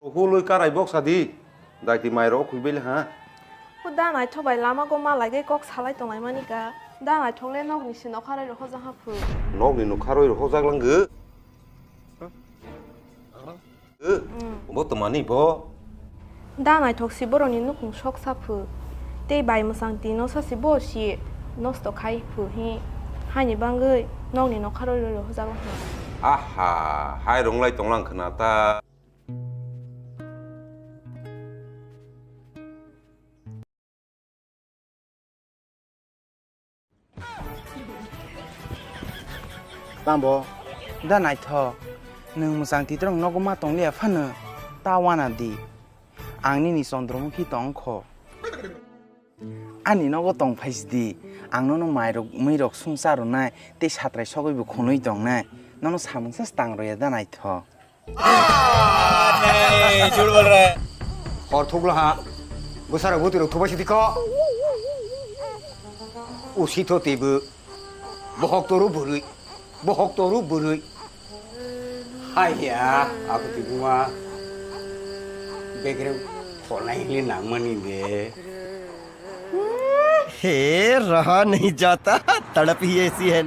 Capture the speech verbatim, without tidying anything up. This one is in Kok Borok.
Hulwi karai bok sadi. Daiti mai rok khwi bele ha. Ko da naithok bai lama go malai ge kok salai tonglai mani ka. Da naithok le nokni si nokharoi rok hojak ha phu. Nokni nokharoi rok hojak lang ge. Bo to mani bo. Da naithok si boroni nukung sok sa phu. Tei bai mwsang tino sa si bo si nosto khai phu hi. Haini bangwi nokni nokharoi rok hojak lang ha. Aha, hai ronglai tonglang khna ta. Tambo, da naithok, nwng mwchang titrok nogo ma tongliya phano, ta wana di. Ang nini Chandramukhi tongkho. Ani nogo tong phaisidi, ang nono mairok, mwirok sungsa rwnai, tei satrai sogwibo khwnwi tongnai. Nono samungsa se tang rwya da naithok. नहीं, झूठ बोल रहा है। Hor thukla ha, bwsarok bwtwirok thubai sidi kho. Usitho teibo, bohok toru bwrwi, bohok toru bwrwi. Haiya, ako tibuma, begre pholnai hili nangmani de. हे रहा नहीं जाता, तड़प ही ऐसी है ना।